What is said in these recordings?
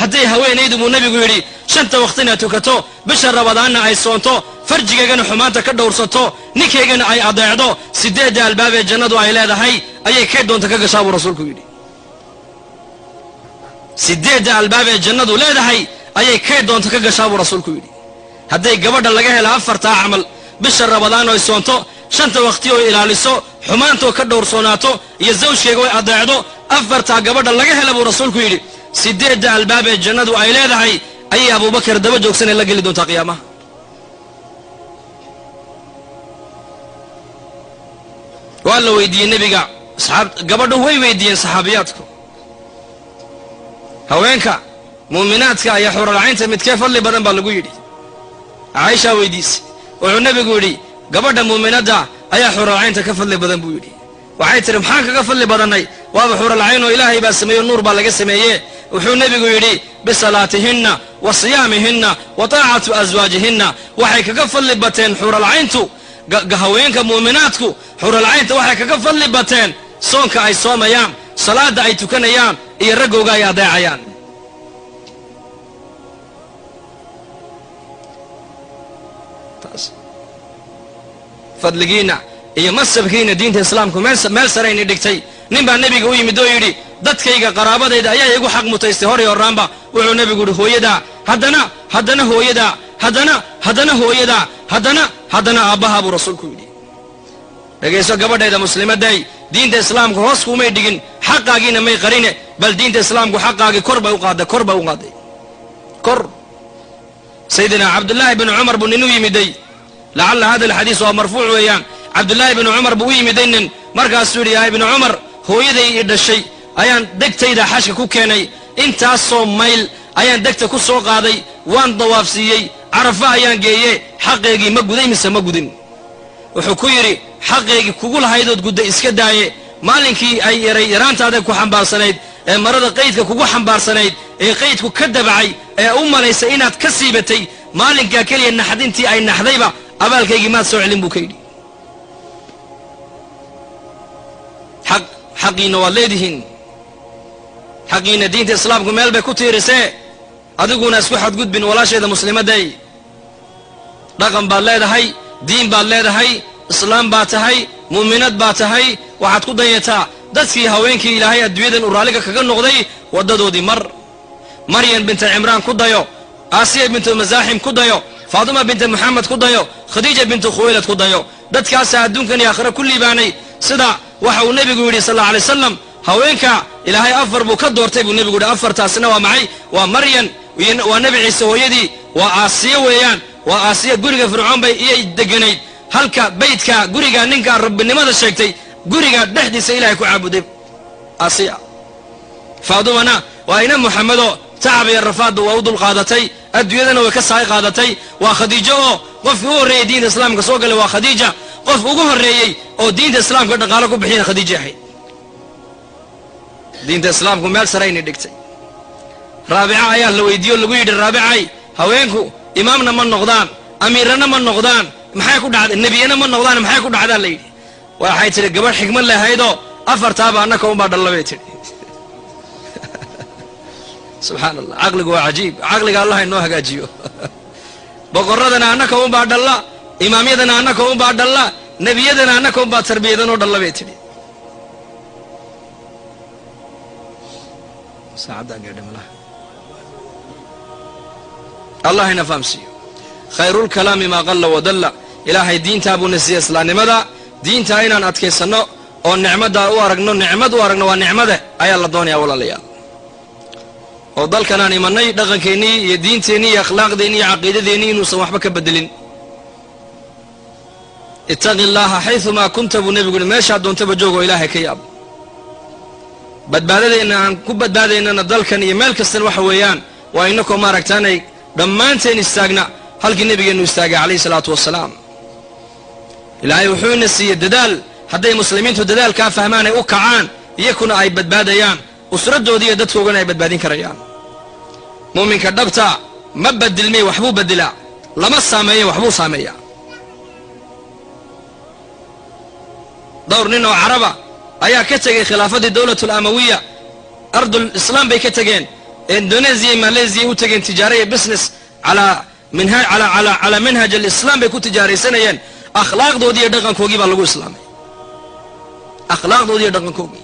Hadday haweenaydu, buu nebigu yidhi, shanta waqtina tukato, bisha Rabadaanna ay soonto, farjigaygana xumaanta ka dhowrsato, ninkaygana ay adeecdo, sideedda albaab ee jannadu ay leedahay ayay kay doonta ka gashaa, buu rasuulku yidhi. Sideedda albaab ee jannadu leedahay ayay kay doonta ka gashaa, buu rasuulku yidhi. Hadday gabadha laga helo afartaa camal, bisha Rabadaan oy soonto, shanta waqti oy ilaaliso, xumaantoo ka dhowrsoonaato, iyo zawjkeega oy adeecdo, afartaa gabadha laga hela, buu rasuulku yidhi, sideedda albaab ee jannadu ay leedahay ayay Abuubakar daba joogsanay la geli doontaa qiyaamaha. Waa la weydiiyey nebiga, asxaab gabadhu way weydiiyeen saxaabiyaadku, haweenka muuminaadka iyo xuralcaynta midkee fadli badan baa lagu yidhi. Caaishaa weydiisay. Wuxuu nebigu yidhi, gabadha muuminadda ayaa xuralcaynta ka fadli badan, buu yidhi. Waxay tihi, maxaan kaga fadli badannay? Waaba xuralcayn oo Ilaahay baa sameeyo, nuur baa laga sameeye. Wuxuu nebigu yidhi, bisalaatihinna wa siyaamihinna wa taacatu aswaajihinna. Waxay kaga fadli bateen xuralcayntu, haweenka muuminaadku xuralcaynta waxay kaga fadli bateen soonka ay soomayaan, salaada ay tukanayaan, iyo raggooga ay adeecayaan. Fadligiinna iyo masabkiina diinta islaamku meel sarayni dhigtay. Nin baa nebiga u yimid oo yidhi, dadkayga qaraabadayda ayaa igu xaq mutaystay horay horraanba. Wuxuu nebigu yidhi, hooyadaa, haddana haddana hooyadaa, haddana haddana hooyadaa, haddana haddana aabbahaa, buu rasuulku yidhi. Dhegayso gabadhayda muslimaday, diinta islaamku hoos kumay dhigin, xaqaagiina may qarine, bal diinta islaamku xaqaagii kor bay u qaaday, kor bay u qaaday, kor. Sayidina Cabdullaahi binu Cumar buu nin u yimiday. Lacalla hada alxadiis waa marfuuc weeyaan. Cabdullaahi binu Cumar buu u yimiday nin, markaasuu yidhi, yaa ibnu Cumar, hooyaday i dhashay ayaan degtayda xashka ku keenay, intaasoo mayl ayaan degta ku soo qaaday, waan dawaafsiiyey, Carafa ayaan geeye, xaqeygii ma guday mise ma gudin? Wuxuu ku yidhi, xaqaygii kugu lahaydood gudday iska daaye, maalinkii ay yaray yaraantaada ku xambaarsanayd ee marada qaydka kugu xambaarsanayd ee qaydku ka dabacay ee u malaysay inaad ka siibatay, maalinkaa keliya naxdintii ay naxdayba abaalkaygii maad soo celin, buu ka yidhi. Xaq xaqiinna waad leedihiin, xaqiinna diinta islaamku meel bay ku tiirisee, adiguna isku xadgudbin. Walaasheeda muslimadday, dhaqan baad leedahay, diin baad leedahay, islaam baad tahay, muuminad baad tahay. Waxaad ku dayataa dadkii haweenkii Ilaahay adduunyadan uu raalliga kaga noqday waddadoodii mar. Maryam binta Cimraan ku dayo, Aasiya bintu Masaaxim ku dayo, Faatima binta Moxamed ku dayo, Khadiija bintu Khuwaylad ku dayo. Dadkaasaa adduunkan iyo aakhira ku liibaanay. Sida waxa uu nebigu yidhi sal alla alay wasalam, haweenka Ilaahay afar buu ka doortay, buu nebigu yidhi. Afartaasina waa maxay? Waa Maryan, waa Nebi Ciise hooyadii, waa Aasiya weeyaan. Waa Aasiya, guriga Fircoon bay iyay deganayd, halka baydka guriga ninkaa rabbinimada sheegtay guriga dhexdiisa Ilahay ku caabuday Aasiya. Faadumana waa ina Moxamedo, tacab iyo rafaadba waa u dulqaadatay, adduunyadana way ka saay qaadatay. Waa Khadiijo oo qofkii u horreeyey diinta islaamka soo galay waa Khadiija, qof ugu horreeyey oo diinta islaamka dhaqaalo ku bixiyana Khadiija ahayd. Diinta islaamku meel sarayni dhigtay. Raabica ayaa la weydiiye o lagu yidhi, Raabicay, haweenku imaamna ma noqdaan, amiirana ma noqdaan, maxay ku dhacday? Nebiyana ma noqdaan, maxay ku dhacdaa, la yidhi. Waxay tidhi, gabadh xikmad lahaydoo, afartaaba annaka unbaa dhalla, bay tidhi. Subxaana Allah, caqligu waa cajiib. Caqliga Allah inoo hagaajiyo. Boqorradana annaka unbaa dhalla, imaamyadana annaka unbaa dhalla, nebiyadana annaka unbaa tarbiyadanoo dhalla, bay tidhi. Allah ina fahamsiiyo. Khayrulkalaami maa qalla wadalla. Ilaahay diintaa buu na siiyey, islaamnimada. Diintaa inaan adkaysanno oo nicmaddaa u aragno, nicmad u aragno, waa nicmade, ayaa la doonayaa, walaalayaal. Oo dalkanaan imanay dhaqankeennii iyo diinteennii iyo akhlaaqdeennii iyo caqiidadeennii inuusan waxba ka bedelin. Ittaqi illaaha xayumaa kunta, buu nebigu yihi, meeshaa doontaba joog oo Ilaahay ka yaabo. Badbaadadeenna aan ku badbaadaynana dalkan iyo meel kastana waxa weeyaan waa inakoo maaragtaanay dhammaanteen istaagna halkii nebigeennu istaagay calayhi salaatu wasalaam. Ilaahay wuxuuna siiyey dadaal. Hadday muslimiintu dadaalkaa fahmaan ay u kacaan, iyakuna ay badbaadayaan, usraddoodii iyo dadkoogana ay badbaadin karayaan. Muuminka dhabta ma badilmay, waxbuu bedilaa, lama saameeyo, waxbuu saameeyaa. Dhowr nin oo caraba ayaa ka tegey khilaafadii dowlatul amawiya, ardul islaam bay ka tegeen. Indonesia iyo Malaysia u tageen tijaara iyo business calaa minha ala ala calaa manhaj alislaam bay ku tijaaraysanayeen. Akhlaaqdoodii iyo dhaqankoogii baa lagu islaamay, akhlaaqdoodii iyo dhaqankoogii.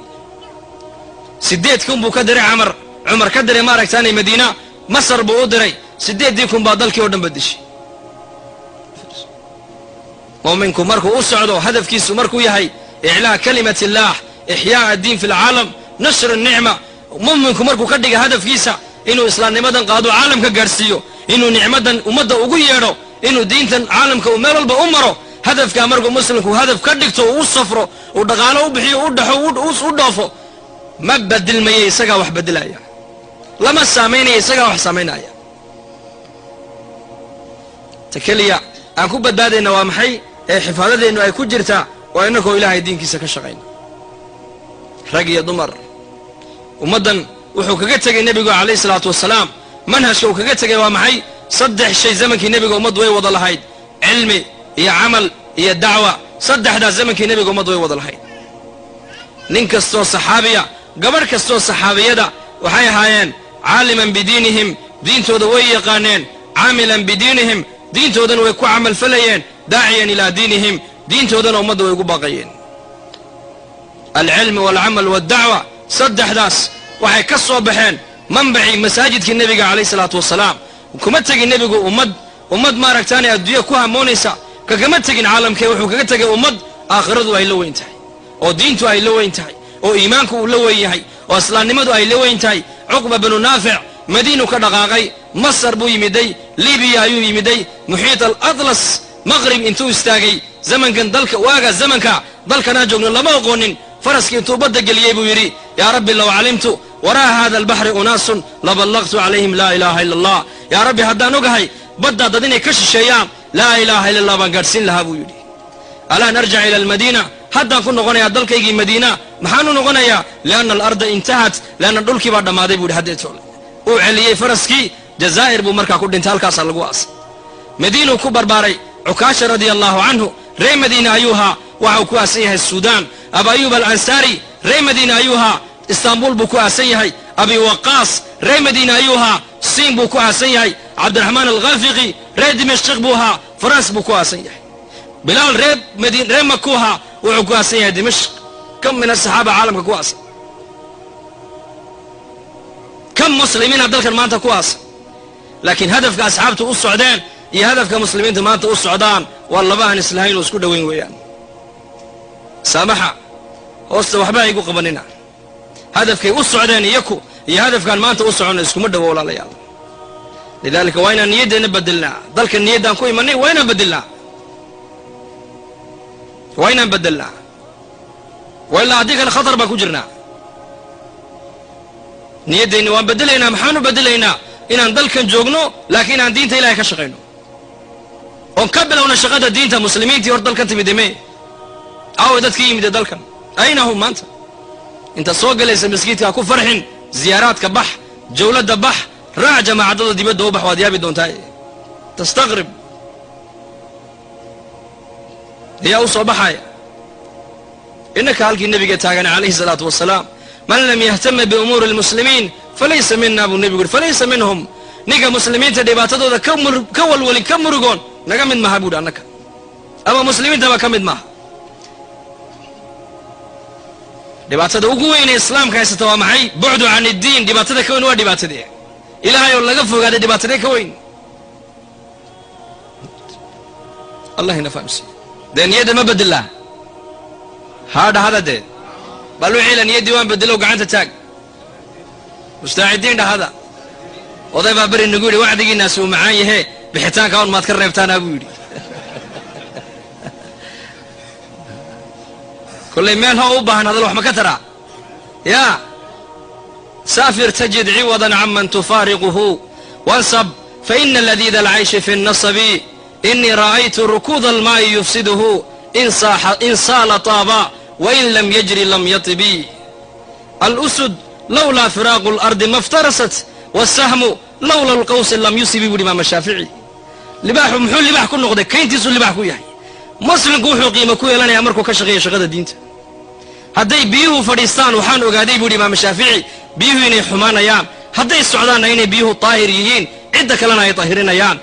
8,000 buu ka diray Camar, Cumar ka diray maaragtaanay Madiina, Masar buu u diray. 8,000 baa dalkii oo dhan badishay. Mu'minku markuu u socdo, hadafkiisu markuu yahay iclaa kalimat illaah, ixyaa addiin fi lcaalam, nashr nicma, mu'minku markuu ka dhiga hadafkiisa inuu islaamnimadan qaado, caalamka gaadhsiiyo, inuu nicmadan ummadda ugu yeedho, inuu diintan caalamka uu meel walba u maro, hadafkaa markuu muslimku hadaf ka dhigto, uu u safro, uu dhaqaalo u bixiyo, u dhaxo, u dhoofo, ma bedilmaya, isagaa wax bedelaya. Lama saamaynaya, isagaa wax saamaynaya. Ta keliya aan ku badbaadayna waa maxay ee xifaadadeennu ay ku jirtaa? Waa innakoo Ilaahay diinkiisa ka shaqayna, rag iyo dumar. Ummaddan wuxuu kaga tegay nebigu calayhi salaatu wasalaam, manhajka uu kaga tegay waa maxay? Saddex shay zamankii nebiga ummaddu way wada lahayd: cilmi iyo camal iyo dacwa. Saddexdaas zamankii nebiga ummaddu way wada lahayd. Nin kastoo saxaabiya, gabadh kastoo saxaabiyada, waxay ahaayeen caaliman bidiinihim, diintooda way yaqaaneen, caamilan bidiinihim, diintoodana way ku camalfalayeen, daaciyan ilaa diinihim, diintoodana ummadda way ugu baaqayeen. Alcilmi walcamal waaldacwa, saddexdaas waxay ka soo baxeen manbacii masaajidkii nebiga calayhi salaatu wasalaam. Kuma tegin nebigu ummad maaragtaanay adduunya ku hamoonaysa, kagama tegin caalamkee. Wuxuu kaga tegay ummad aakhiradu ay la weyn tahay, oo diintu ay la weyn tahay, oo iimaanku uu la weyn yahay, oo islaamnimadu ay la weyn tahay. Cuqba binu Naafic Madiinu ka dhaqaaqay, Masar buu yimiday, Libiya ayuu yimiday, Muxiit al Atlas Maqrib intuu istaagay, zamankan dalka waaga zamanka dalkanaa joogno lama oqoonin, faraskii intuu badda geliyey buu yidhi: "Yaa rabbi, low calimtu waraa hada albaxri unaasun laballaqtu calayhim laa ilaaha ila Allah. Yaa rabbi, haddaan ogahay baddaa dad inay ka shisheeyaan, laa ilaaha illa Allah baan gaadhsiin lahaa," buu yidhi. "Alaan arjac ila almadiina, haddaan ku noqonayaa dalkaygii Madiina. Maxaanu noqonayaa? Lianna alarda intahat, lianna dhulkii baa dhammaaday," buu yidhi. Haddeetoole uu celiyey faraskii, Jazaa'ir buu markaa ku dhintay, halkaasaa lagu aasay. Madiinuu ku barbaaray. Cukaasha radia allahu canhu ree Madiina ayuu ahaa, waxa uu ku aasan yahay Suudaan. Aba Ayub Alansaari ree Madiina ayuu ahaa, Istaanbul buu ku aasan yahay. Abi Waqaas ree Madiina ayuu ahaa, Siin buu ku aasan yahay. Cabdiraxmaan Alkhafiqi ree Dimashqiq buu ahaa, Faranс buu ku aasan yahay. Bilaal ree Makuu ahaa, wuxuu ku aasan yahay Dimashq. Kam min asaxaaba caalamka ku aasan? Kam muslimiina dalkan maanta ku aasan? Laakiin hadafka asxaabtu u socdeen iyo hadafka muslimiinta maanta u socdaan waa laba aan islahayn oo isku dhoweyn weeyaan. Saamaxa, hoosta waxba haygu qabanina. Hadafkay u socdeen iyaku iyo hadafkaan maanta u soconno iskuma dhowo, walaalayaal. Lidaalika waa inaan niyaddeenna bedelnaa. Dalka niyaddaan ku imanay waa inaan bedelnaa, waa inaan bedelnaa, wa ilaa haddii kale khatar baan ku jirnaa. Niyaddeenni waan bedelaynaa. Maxaanu bedelaynaa? Inaan dalkan joogno, laakiin inaan diinta Ilahay ka shaqayno, oon ka bilowna shaqada diinta. Muslimiintii hor dalkan timide me aaway? Dadkii yimide dalkan ayna hum maanta? Intaad soo galaysa maskiidka ha ku farxin, ziyaaraadka bax, jawladda bax, raac jamaacadada, dibadda u bax, waad yaabi doontaa, tastaqrib ayaa u soo baxaya. Innaka halkii nebiga taagan calayhi salaatu wasalaam, "Man lam yahtama biumuuri lmuslimiin falaysa mina," buu nebigu yidhi, "falaysa minhum." Ninka muslimiinta dhibaatadooda ka walwalin, ka murugoon, naga mid maha buuhi, annaka ama muslimiintaba ka mid maaha. Dhibaatada ugu weyn ee islaamka haysata waa maxay? Bucdu can iddiin. Dhibaatada ka weyn waa dhibaatadee? Ilaahay oo laga fogaaday dhibaatadee ka weyn? Allah ina fahamsiiyo. Dee niyadda ma bedelaa? Haa, dhahada dee bal wixiila niyaddii waan bedelow, gacanta taag. Mustaacidiin dhahada. Oday baa beri nagu yidhi: "Wacdigiinaasi uu macaan yahee, bixitaanka un maad ka reebtaanaa?" buu yidhi. Kollay meel hoo u baahan hadal wax ma ka taraa? Yaa saafir tajid ciwadan canman tufaariquhu, wansab faina ladiida alcayshi fi nnasabi. Inii ra'aytu rukuuda almaa'i yufsiduhu, in saala taaba wain lam yajri lam yatibi. Alusud lowlaa firaaqu اlardi ma ftarasat, wasahmu lowla alqawsi lam yusibi, buuhi imaam Shaafici. Libaaxu muxuu libaax ku noqday? Kayntiisuu libaax ku yahay. Muslimku wuxuu qiimo ku yeelanayaa markuu ka shaqeeya shaqada diinta. Hadday biyuhu fadhiistaan, waxaan ogaaday, buuhi imaam Shaafici, biyuhu inay xumaanayaan. Hadday socdaanna inay biyuhu daahir yihiin, cidda kalena ay dahirinayaan.